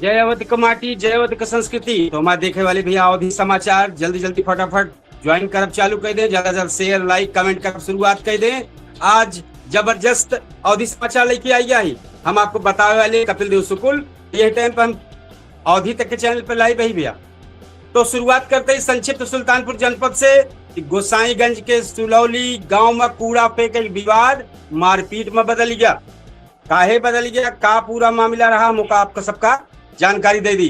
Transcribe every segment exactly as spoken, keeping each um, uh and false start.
जय अवध क माटी, जय अवध क संस्कृति। तो हमारे देखे वाले भैया, अवधी समाचार जल्दी जल्दी फटाफट ज्वाइन करब चालू कर दें, ज्यादा से ज्यादा शेयर, लाइक, कमेंट करब शुरुआत कर दें। आज जबरदस्त अवधी समाचार लेके आई गया ही हम आपको बतावे वाले कपिल देव शुक्ल। यही टाइम पर हम अवधी तक के चैनल पर लाइव ही भैया। तो शुरुआत करते ही संक्षिप्त सुल्तानपुर जनपद से कि गोसाईगंज के सुलौली गांव में कूड़ा फेंक एक विवाद मारपीट में बदल गया। काहे बदल गया, का पूरा मामला रहा, हम आपका सबका जानकारी दे दी।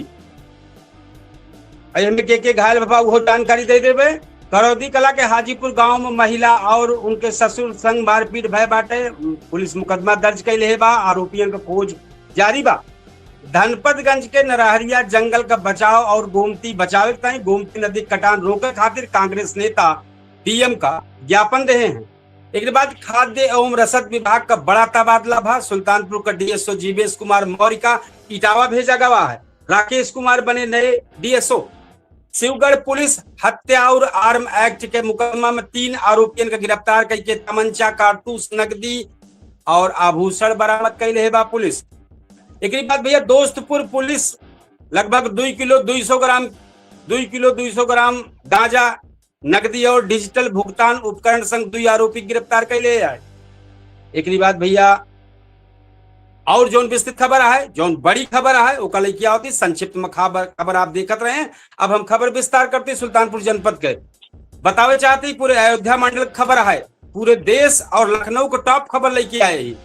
अरे हमें के के घायल भा उहो जानकारी दे देबे। करौदी कला के हाजीपुर गांव में महिला और उनके ससुर संग मारपीट भय बाटे। पुलिस मुकदमा दर्ज कैले है बा, आरोपियन का खोज जारी बा। धनपतगंज के नरहरिया जंगल का बचाव और गोमती बचावे के ताई गोमती नदी कटान रोके खातिर कांग्रेस नेता डीएम का ज्ञापन देहे हैं। एक बाद खाद्य एवं रसद विभाग का बड़ा तबादला भा। सुल्तानपुर का डीएसओ जीवेश कुमार मौर्य का इटावा भेजा गवा है। राकेश कुमार बने नए डीएसओ। शिवगढ़ पुलिस हत्या और आर्म एक्ट के मुकदमा में तीन आरोपियन का गिरफ्तार करके तमंचा, कारतूस, नकदी और आभूषण बरामद कैले है बा पुलिस। एक बाद भैया दोस्तपुर पुलिस लगभग दुई किलो दुई सौ ग्राम, दुई किलो दुई सौ ग्राम गांजा, नकदी और डिजिटल भुगतान उपकरण संग दुई आरोपी गिरफ्तार कैले है। एक बाद भैया और जौन विस्तृत खबर है, जौन बड़ी खबर है, ओका लेके आवती संक्षिप्त में खबर, खबर आप देखत रहे हैं। अब हम खबर विस्तार करते सुल्तानपुर जनपद के। बतावे चाहते पूरे अयोध्या मंडल के खबर है, पूरे देश और लखनऊ को टॉप खबर लेके आए ही।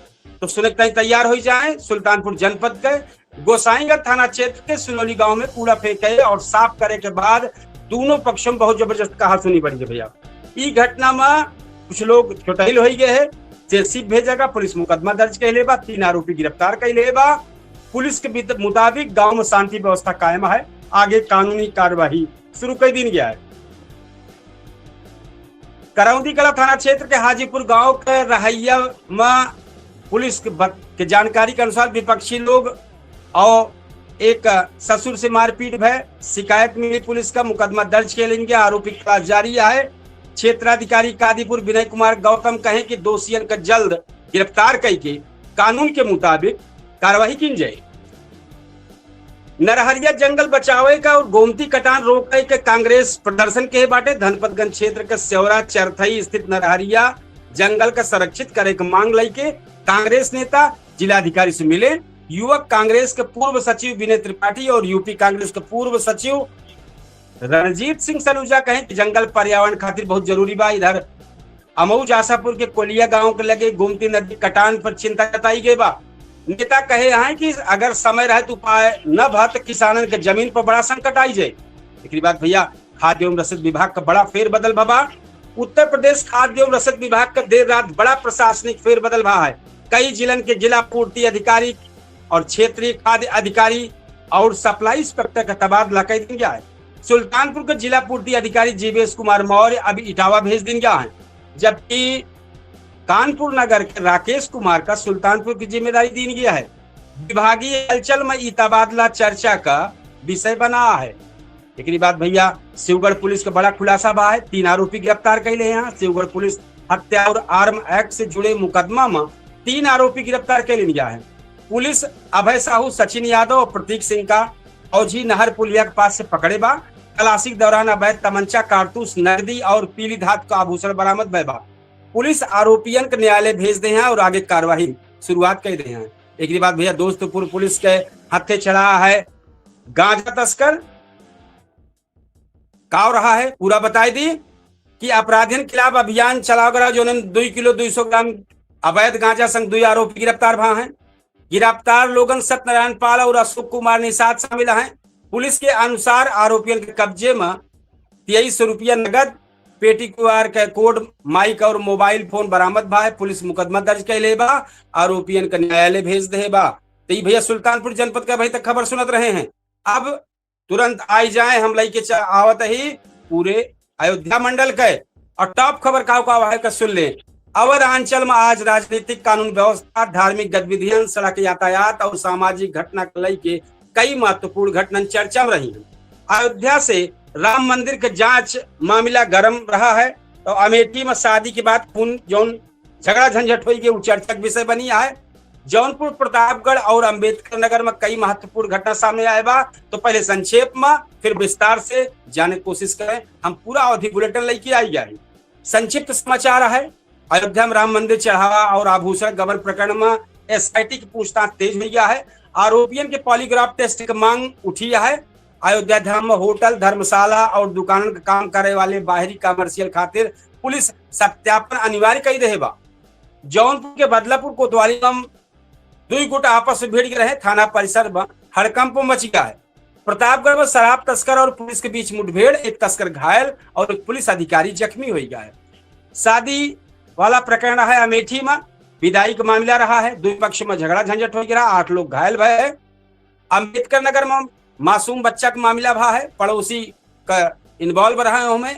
तो सुने के ताई तैयार हो जाए। सुल्तानपुर जनपद के गोसाईगंज थाना क्षेत्र के सुनौली गांव में कूड़ा फेंके और साफ करे के बाद दोनों पक्षों में बहुत जबरदस्त कहासुनी बढ़ गई भैया। ई घटना में कुछ लोग चोटाइल हो गए हैं। जेसीबी भेजा गवा, पुलिस मुकदमा दर्ज कैले बा, तीन आरोपी गिरफ्तार कैले बा। पुलिस के बित-, मुताबिक गांव में शांति व्यवस्था कायम है, आगे कानूनी कार्यवाही शुरू कर दीन गया है। करौंदी कला थाना क्षेत्र के हाजीपुर गांव के रहैया में पुलिस के बत-, के जानकारी के अनुसार विपक्षी लोग और एक ससुर से मारपीट भय, शिकायत मिली पुलिस का, मुकदमा दर्ज के लेंगे, आरोपी की तलाश जारी है। क्षेत्राधिकारी कादीपुर विनय कुमार गौतम कहे कि दोषियन का जल्द गिरफ्तार करके कानून के मुताबिक कार्रवाई की जाए। नरहरिया जंगल बचावे का और गोमती कटान रोके के कांग्रेस प्रदर्शन के बाटे। धनपतगंज क्षेत्र के सेवरा चरथई स्थित नरहरिया जंगल का संरक्षित करे के मांग लइके कांग्रेस नेता जिलाधिकारी से मिले। युवक कांग्रेस के पूर्व सचिव विनय त्रिपाठी और यूपी कांग्रेस के पूर्व सचिव रणजीत सिंह सलूजा कहे कि जंगल पर्यावरण खातिर बहुत जरूरी बा। इधर अमऊ जासापुर के कोलिया गांव के लगे गोमती नदी कटान पर चिंता जताई गई बा। नेता कहे हैं कि अगर समय रहे तो उपाय न भा तो किसानन के जमीन पर बड़ा संकट आई जाए। एक बाद भैया खाद्य एवं रसद विभाग का बड़ा फेरबदल भवा। उत्तर प्रदेश खाद्य एवं रसद विभाग का देर रात बड़ा प्रशासनिक फेरबदल भा है। कई जिलन के जिला पूर्ति अधिकारी और क्षेत्रीय खाद्य अधिकारी और सप्लाई इंस्पेक्टर का तबादला कर दिया गया है। सुल्तानपुर के जिला पूर्ति अधिकारी जीवेश कुमार मौर्य अभी इटावा भेज दिया गया है, जबकि कानपुर नगर के राकेश कुमार का सुल्तानपुर की जिम्मेदारी दी गया है। विभागीय हलचल में ई तबादला चर्चा का विषय बना है। एक बाद भैया शिवगढ़ पुलिस का बड़ा खुलासा बा है, तीन आरोपी गिरफ्तार कैले हैं। शिवगढ़ पुलिस हत्या और आर्म एक्ट से जुड़े मुकदमा में तीन आरोपी गिरफ्तार कैले गया है। पुलिस अभय साहू, सचिन यादव और प्रतीक सिंह का औझी नहर पुलिया के पास से पकड़े बा। तलाशी के दौरान अवैध तमंचा, कारतूस, नकदी और पीली धातु का आभूषण बरामद भय बा। पुलिस आरोपियन के न्यायालय भेज दे हैं और आगे कार्रवाई शुरुआत कर दे हैं। एक बाद भैया दोस्तपुर पुलिस के हत्थे चढ़ा है गांजा तस्कर। का हो रहा है पूरा बताई दी कि अपराधियन के खिलाफ अभियान चलाव गया, जो दुई किलो दुई सौ ग्राम अवैध गांजा संग दुई आरोपी गिरफ्तार भा हैं। गिरफ्तार लोगन सत्यनारायण पाल और अशोक कुमार निषाद शामिल हैं। पुलिस के अनुसार आरोपियन के कब्जे में तेईस सौ रुपया नगद, पेटी क्यूआर के कोड, माइक और मोबाइल फोन बरामद भा है। पुलिस मुकदमा दर्ज कैले बा, आरोपियन के न्यायालय भेज दे बा। तो ई भैया सुल्तानपुर जनपद का अभी तक खबर सुनत रहे हैं। अब तुरंत आई जाए, हम लइके च-, आवत ही पूरे अयोध्या मंडल के। और टॉप खबर का का है का सुन ले। अवध अंचल में आज राजनीतिक कानून व्यवस्था, धार्मिक गतिविधियन, सड़क यातायात और सामाजिक घटना के लइके कई महत्वपूर्ण घटनन चर्चा में रही हैं। अयोध्या से राम मंदिर के जांच मामला गरम रहा है, तो अमेठी में शादी के बाद खून जौन झगड़ा झंझट होई गई, वो चर्चा के विषय बनी है। जौनपुर, प्रतापगढ़ और अंबेडकर नगर में कई महत्वपूर्ण घटना सामने आए बा। तो पहले संक्षेप में, फिर विस्तार से जाने की कोशिश करें। हम पूरा अवधि बुलेटिन लेके आई जाए। संक्षिप्त समाचार है, अयोध्या में राम मंदिर चढ़ावा और आभूषण गबन प्रकरण में एसआईटी की पूछताछ तेज हुई है। आरोपियन के पॉलीग्राफ टेस्ट की मांग उठी है। अयोध्या धाम में होटल, धर्मशाला और दुकानन के काम करे वाले बाहरी कमर्शियल खातिर पुलिस सत्यापन अनिवार्य कई देहे बा। जौनपुर के बदलापुर कोतवाली में दुई गुट आपस में भिड़ गए रहे, थाना परिसर में हड़कंप मच गया है। प्रतापगढ़ में शराब तस्कर और पुलिस के बीच मुठभेड़, एक तस्कर घायल और एक पुलिस अधिकारी जख्मी हो गया है। शादी वाला प्रकरण है अमेठी में, विदाई का मामला रहा है, दुई पक्ष में झगड़ा झंझट हो गया, आठ लोग घायल भए हैं। अंबेडकर नगर में मासूम बच्चा का मामला भा है, पड़ोसी का इन्वॉल्व रहा है ओमे।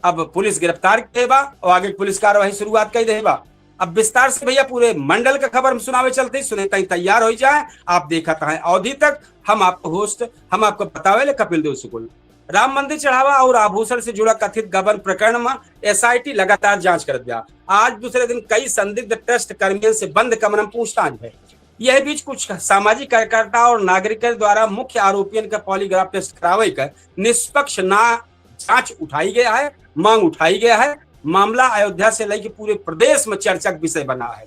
अब पुलिस गिरफ्तार के बा और आगे पुलिस कार्रवाई शुरुआत कर दे बा। अब विस्तार से भैया पूरे मंडल का खबर हम सुनावे चलते ही, सुने ताई तैयार हो जाए। आप देखत हैं अवधि तक, हम आपको होस्ट, हम आपको बतावे ले कपिल देव शुक्ल। राम मंदिर चढ़ावा और आभूषण से जुड़ा कथित गबन प्रकरण में एसआईटी लगातार जांच करत बा। आज दूसरे दिन कई संदिग्ध ट्रस्ट कर्मियन से बंद कमरा में पूछताछ है। यह बीच कुछ सामाजिक कार्यकर्ता और नागरिकन द्वारा मुख्य आरोपियन का पॉलीग्राफ टेस्ट करावे का निष्पक्ष ना जांच उठाई गया है, मांग उठाई गया है। मामला अयोध्या से लेके पूरे प्रदेश में चर्चा का विषय बना है।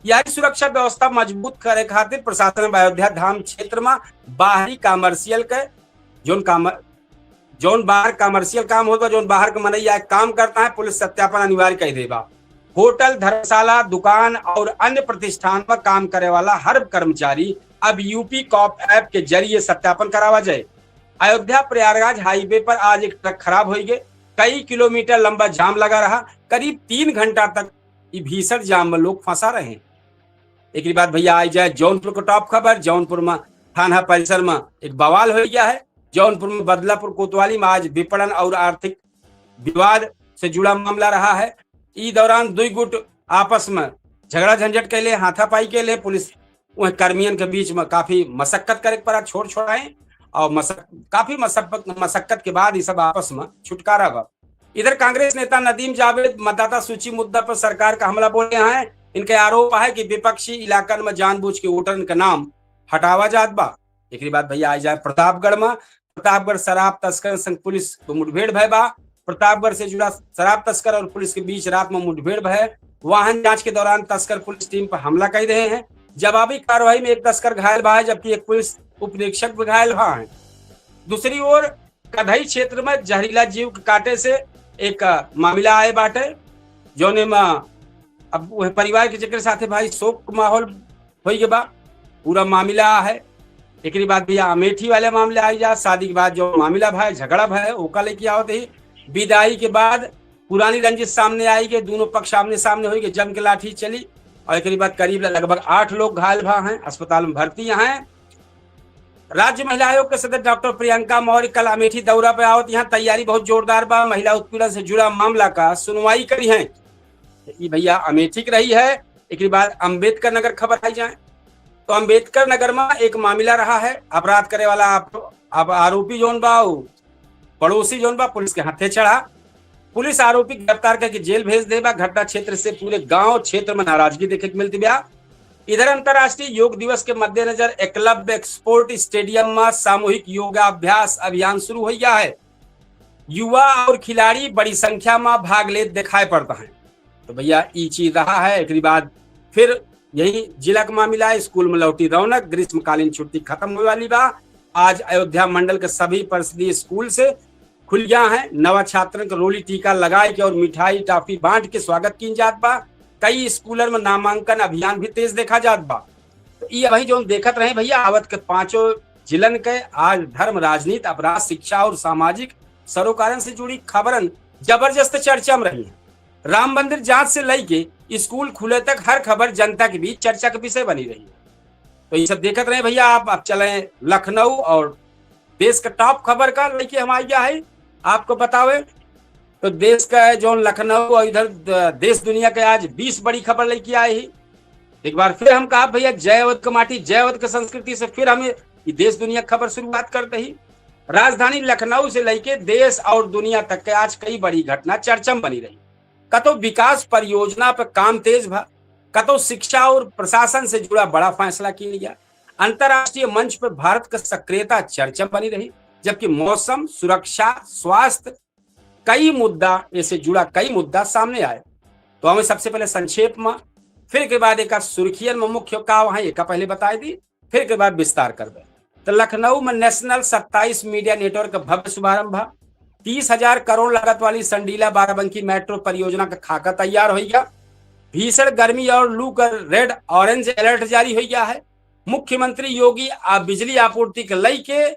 यही सुरक्षा व्यवस्था मजबूत करे खातिर प्रशासन अब अयोध्या धाम क्षेत्र में बाहरी कमर्शियल के जौन काम, जौन बाहर कमर्शियल काम होता, जौन बाहर के मनई आए काम करता है, पुलिस सत्यापन अनिवार्य कई देबा। होटल, धर्मशाला, दुकान और अन्य प्रतिष्ठान में काम करे वाला हर कर्मचारी अब यूपी कॉप ऐप के जरिए सत्यापन करावा जाए। अयोध्या प्रयागराज हाईवे पर आज एक ट्रक खराब हो गए, कई किलोमीटर लंबा जाम लगा रहा, करीब तीन घंटा तक ई भीषण जाम में लोग फंसा रहे। एकरी बाद भैया आई जाए जौनपुर के टॉप खबर। जौनपुर में थाना परिसर में एक बवाल हो गया है। जौनपुर में बदलापुर कोतवाली में आज विपणन और आर्थिक विवाद से जुड़ा मामला रहा है। ई दौरान दुई गुट आपस में झगड़ा झंझट के लिए, हाथापाई के लिए पुलिस वह कर्मियन के बीच में काफी मशक्कत करे के पड़ा, छोड़ छोड़ाए और मशक-, काफी मशक्कत, मशक्कत के बाद ये सब आपस में छुटकारा बा। इधर कांग्रेस नेता नदीम जावेद मतदाता सूची मुद्दा पर सरकार का हमला बोले हैं। इनके आरोप है कि विपक्षी इलाकन में जानबूझ के वोटरन का नाम हटावा जात बा। एकरी बाद भैया आ जाए प्रतापगढ़ में। प्रतापगढ़ शराब तस्कर संग पुलिस को मुठभेड़ भय बा। प्रतापगढ़ से जुड़ा शराब तस्कर और पुलिस के बीच रात में मुठभेड़ भय। वाहन जांच के दौरान तस्कर पुलिस टीम पर हमला कर रहे हैं। जवाबी कार्रवाई में एक तस्कर घायल भा है, जबकि एक पुलिस उप निरीक्षक भी घायल भा है। दूसरी ओर कधई क्षेत्र में जहरीला जीव के काटे से एक, अ, मामला आए बाटे, जौने में अब वह परिवार के जेकर साथे भाई शोक माहौल होइ गए बा, पूरा मामला है। एकरी बाद भैया अमेठी वाले मामले आई जा, शादी के बाद जो मामला भय, झगड़ा भय, ओका लेके आवत ही। विदाई के बाद पुरानी रंजिश सामने आई के दोनों पक्ष आमने सामने होई के जम के लाठी चली और एकरी बाद करीब लगभग आठ लोग घायल भा हैं, अस्पताल में भर्ती हैं। राज्य महिला आयोग के सदस्य डॉक्टर प्रियंका मौर्य कल अमेठी दौरा पे आवत, यहाँ तैयारी बहुत जोरदार बा। महिला उत्पीड़न से जुड़ा मामला का सुनवाई करी हैं। तो ई भैया अमेठी के रही है। एकरी बाद अंबेडकर नगर खबर आई जाए तो अंबेडकर नगर में एक मामला रहा है, अपराध करे वाला आप, आप आरोपी जौन बा, उ पड़ोसी जौन बा, पुलिस के हाथे चढ़ा। पुलिस आरोपी गिरफ्तार करके जेल भेज दे बा। घटना क्षेत्र से पूरे गांव क्षेत्र में नाराजगी देखे के मिलती बा। इधर अंतर्राष्ट्रीय योग दिवस के मद्देनजर एकलव्य स्पोर्ट स्टेडियम में सामूहिक योगाभ्यास अभियान शुरू हो गया है। युवा और खिलाड़ी बड़ी संख्या में भाग लेत दिखाई पड़ता है। तो भैया, ई चीज रहा है। एकरी बाद फिर यही जिला का मामला है, स्कूल में लौटी रौनक, ग्रीष्मकालीन छुट्टी खत्म होने वाली बा। आज अयोध्या मंडल के सभी परिषदीय स्कूल से खुल गया है। नवा छात्रन के रोली टीका लगाए के और मिठाई टाफी बांट के स्वागत कीन जात बा। कई स्कूलन में नामांकन अभियान भी तेज देखा जात बा। तो ई अभी जौन देखत रहे भैया, आवत के पांचों जिलन के आज धर्म, राजनीति, अपराध, शिक्षा और सामाजिक सरोकारन से जुड़ी खबरन जबरदस्त चर्चा में रही है। राम मंदिर जांच से लेके स्कूल खुले तक हर खबर जनता के बीच चर्चा के विषय बनी रही है। तो ये सब देखत रहे भैया आप। अब चले लखनऊ और देश का टॉप खबर का लेके हम आ गया है आपको बतावे। तो देश का जौन लखनऊ और इधर द-, देश दुनिया के आज बीस बड़ी खबर लेके आए ही। एक बार फिर हम कहा भैया, जय अवध के माटी, जय अवध के संस्कृति से फिर हम ये देश दुनिया के खबर शुरुआत करते ही। राजधानी लखनऊ से लेके देश और दुनिया तक के आज कई बड़ी घटना चर्चा में बनी रही। कतो विकास परियोजना पे काम तेज भा, कतौ शिक्षा और प्रशासन से जुड़ा बड़ा फैसला किया गया। अंतर्राष्ट्रीय मंच पर भारत का सक्रियता चर्चा बनी रही, जबकि मौसम, सुरक्षा, स्वास्थ्य, कई मुद्दा, ऐसे जुड़ा कई मुद्दा सामने आए। तो हमें सबसे पहले संक्षेप में, फिर के बाद एक सुर्खियन में मुख्य का वहाँ एक पहले बताए दी, फिर के बाद विस्तार करबे। तो लखनऊ में नेशनल सत्ताईस मीडिया नेटवर्क का भव्य शुभारंभ भा। तीस हजार करोड़ लागत वाली संडीला बाराबंकी मेट्रो परियोजना का खाका तैयार होइगा। भीषण गर्मी और लू का रेड ऑरेंज अलर्ट जारी होइगा है। मुख्यमंत्री योगी आ बिजली आपूर्ति के लई के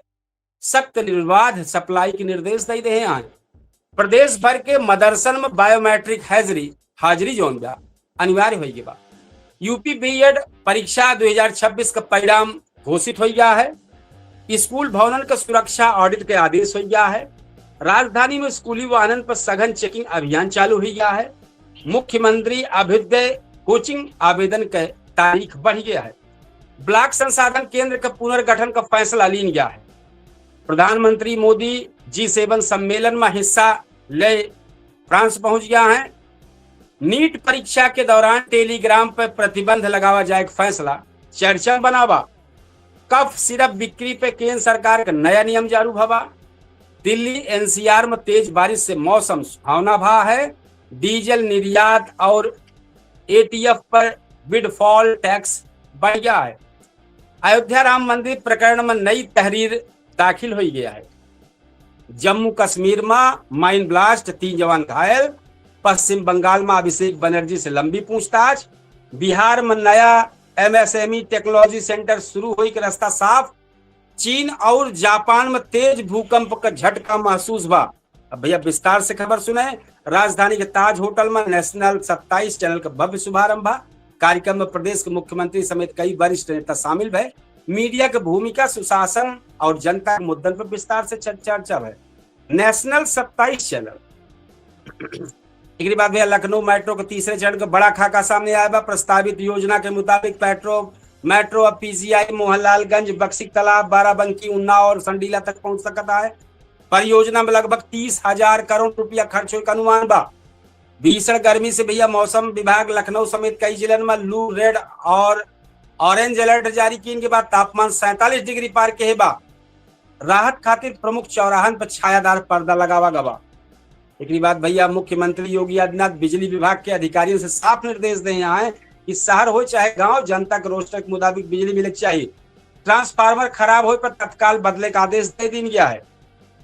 सख्त निर्बाध सप्लाई के निर्देश दे रहे हैं। प्रदेश भर के मदरसन में बायोमेट्रिक हाजिरी, हाजिरी जौन बा, अनिवार्य होइगा बा। यूपी बीएड परीक्षा दो हज़ार छब्बीस का परिणाम घोषित हो गया है। स्कूल भवनन का सुरक्षा ऑडिट के आदेश हो गया है। राजधानी में स्कूली वाहनन पर सघन चेकिंग अभियान चालू हो गया है। मुख्यमंत्री अभ्युदय कोचिंग आवेदन के तारीख बढ़ गया है। ब्लॉक संसाधन केंद्र के पुनर्गठन का फैसला लीन गया है। प्रधानमंत्री मोदी जी सेवन सम्मेलन में हिस्सा ले फ्रांस पहुंच गया है। नीट परीक्षा के दौरान टेलीग्राम पर प्रतिबंध लगावा जाए के फैसला चर्चा में बना बा। कफ सिरप बिक्री पे केंद्र सरकार का नया नियम जारी भवा। दिल्ली एनसीआर में तेज बारिश से मौसम सुहावना भा है। डीजल निर्यात और एटीएफ पर विंडफॉल टैक्स बढ़ गया है। अयोध्या राम मंदिर प्रकरण में नई तहरीर दाखिल हो गया है। जम्मू कश्मीर में माइन ब्लास्ट, तीन जवान घायल। पश्चिम बंगाल में अभिषेक बनर्जी से लंबी पूछताछ। बिहार में नया एमएसएमई टेक्नोलॉजी सेंटर शुरू होई के रास्ता साफ। चीन और जापान में तेज भूकंप का झटका महसूस बा। अब भैया विस्तार से खबर सुने। राजधानी के ताज होटल में नेशनल सत्ताईस चैनल का भव्य शुभारंभ बा। कार्यक्रम में प्रदेश के मुख्यमंत्री समेत कई वरिष्ठ नेता शामिल भए। मीडिया के भूमिका, सुशासन और जनता के मुद्दन पर विस्तार से चर-, चर्चा भए। नेशनल सत्ताईस चैनल। एकरी बाद भैया लखनऊ मेट्रो के तीसरे चरण के बड़ा खाका सामने आया बा। प्रस्तावित योजना के मुताबिक मेट्रो, मेट्रो अब पीजीआई, मोहनलालगंज, बक्सी तालाब, बाराबंकी, उन्नाव और संडीला तक पहुंच सकता है। परियोजना में लगभग तीस हजार करोड़ रुपया खर्च होए का अनुमान बा। भीषण गर्मी से भैया मौसम विभाग लखनऊ समेत कई जिलन में लू, रेड और ऑरेंज अलर्ट जारी कीन के बाद तापमान सैंतालीस डिग्री पार के बा। राहत खातिर प्रमुख चौराहन पर छायादार पर्दा लगावा गवा। एकरी बाद भैया मुख्यमंत्री योगी आदित्यनाथ बिजली विभाग के अधिकारियन से साफ निर्देश दे हैं कि शहर हो चाहे गांव, जनता के रोस्टर के मुताबिक बिजली मिले के चाहिए। ट्रांसफार्मर खराब होए पर तत्काल बदले का आदेश दे दीन गया है।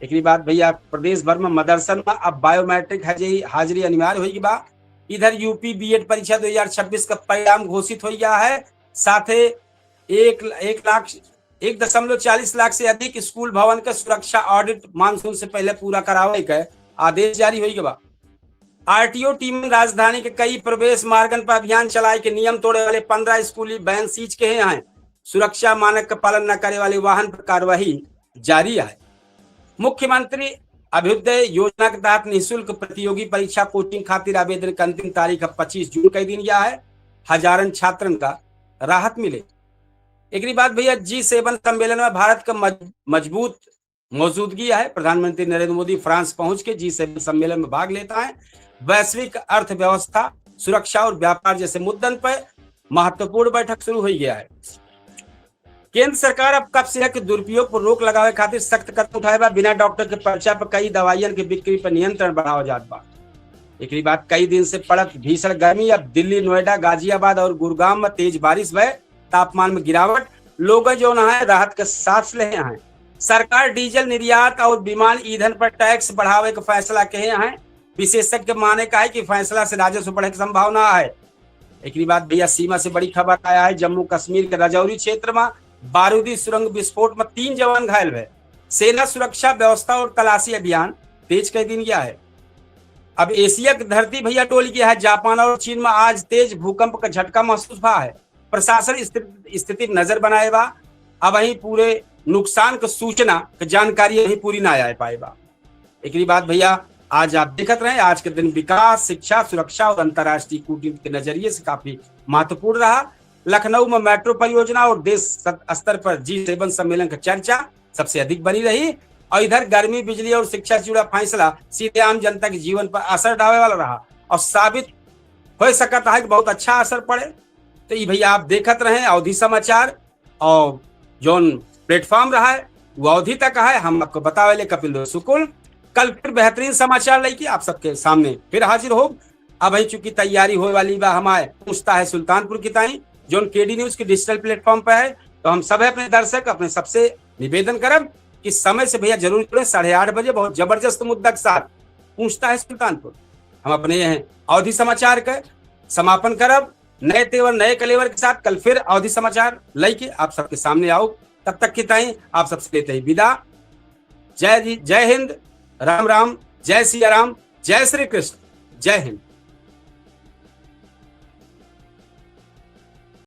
एकरी बाद भैया प्रदेश भर में मदरसन में अब बायोमेट्रिक हाजिरी, हाजिरी अनिवार्य होई बा। इधर यूपी बीएड परीक्षा दो हज़ार छब्बीस का परिणाम घोषित हो गया है। साथे एक, एक लाख, एक दशमलव चालीस लाख से अधिक स्कूल भवन के सुरक्षा ऑडिट मानसून से पहले पूरा करावे के आदेश जारी होई बा। आरटीओ टीम राजधानी के कई प्रवेश मार्गन पर अभियान चलाए के नियम तोड़े वाले पन्द्रह स्कूली वैन सीज के हैं। सुरक्षा मानक का पालन न करे वाले वाहन पर कार्यवाही जारी है। मुख्यमंत्री अभ्युदय योजना के तहत निःशुल्क प्रतियोगी परीक्षा कोचिंग खातिर आवेदन के अंतिम तारीख अब पच्चीस जून कई दीन गया है। हजारन छात्रन का राहत मिले। एकरी बाद भैया जी सेवन सम्मेलन में भारत का मज-, मजबूत मौजूदगी है। प्रधानमंत्री नरेंद्र मोदी फ्रांस पहुंच के जी सेवन सम्मेलन में भाग लेता है। वैश्विक अर्थव्यवस्था, सुरक्षा और व्यापार जैसे मुद्दन पर महत्वपूर्ण बैठक शुरू हो गया है। केंद्र सरकार अब कफ सिरप के दुरुपयोग पर रोक लगावे खातिर सख्त कदम उठाए बा। बिना डॉक्टर के पर्चा पर कई दवाइयन के बिक्री पर नियंत्रण बढ़ावा जात बा। एकरी बाद कई दिन से पड़त भीषण गर्मी अब दिल्ली, नोएडा, गाजियाबाद और गुरुग्राम में तेज बारिश भय, तापमान में गिरावट, लोग जौन है राहत के सांस ले हैं। सरकार डीजल निर्यात और विमान ईंधन पर टैक्स बढ़ावे के फैसला के हैं। विशेषज्ञ माने का है कि फैसला से राजस्व बढ़े की संभावना है। एकरी बाद भैया सीमा से बड़ी खबर आया है। जम्मू कश्मीर के राजौरी क्षेत्र में बारूदी सुरंग विस्फोट में तीन जवान घायल भय। सेना सुरक्षा व्यवस्था और तलाशी अभियान तेज कर दीन गया है। अब एशिया की धरती भैया डोल गया है। जापान और चीन में आज तेज भूकंप का झटका महसूस भा है। प्रशासन स्थिति, स्थिति पर नजर बनाए बा। अब वहीं पूरे नुकसान के सूचना के जानकारी अभी पूरी ना आ पाए बा। एकरी बाद भैया आज आप देखत रहे, आज के दिन विकास, शिक्षा, सुरक्षा और अंतर्राष्ट्रीय कूटनीति के नजरिए से काफी महत्वपूर्ण रहा। लखनऊ में मेट्रो परियोजना और देश स्तर पर जी सेवन सम्मेलन का चर्चा सबसे अधिक बनी रही। और इधर गर्मी, बिजली और शिक्षा से जुड़ा फैसला सीधे आम जनता के जीवन पर असर डाले वाला रहा और साबित हो सकत है कि बहुत अच्छा असर पड़े। तो ई भैया आप देखत रहे अवधी समाचार, और जौन प्लेटफॉर्म रहा है वो अवधी तक है। हम आपको बतावे ले कपिल देव शुक्ल, कल फिर बेहतरीन समाचार लेके आप सबके सामने फिर हाजिर हो। अब ही चूंकि तैयारी होए वाली बा हमारे पूछता है सुल्तानपुर की ताई, जौन केडी न्यूज के डिजिटल प्लेटफॉर्म पे है, तो हम सब अपने दर्शक अपने सबसे निवेदन करब कि समय से भैया जरूर जुड़े साढ़े आठ बजे बहुत जबरदस्त मुद्दा के साथ पूछता है सुल्तानपुर। हम अपने यह अवधी समाचार के समापन करब। नए तेवर नए कलेवर के साथ कल फिर अवधी समाचार लेके आप सबके सामने आओ। तब तक की ताई आप सबसे लेते हैं विदा। जय जी, जय हिंद, राम राम, जय सिया राम, जय श्री कृष्ण, जय हिंद।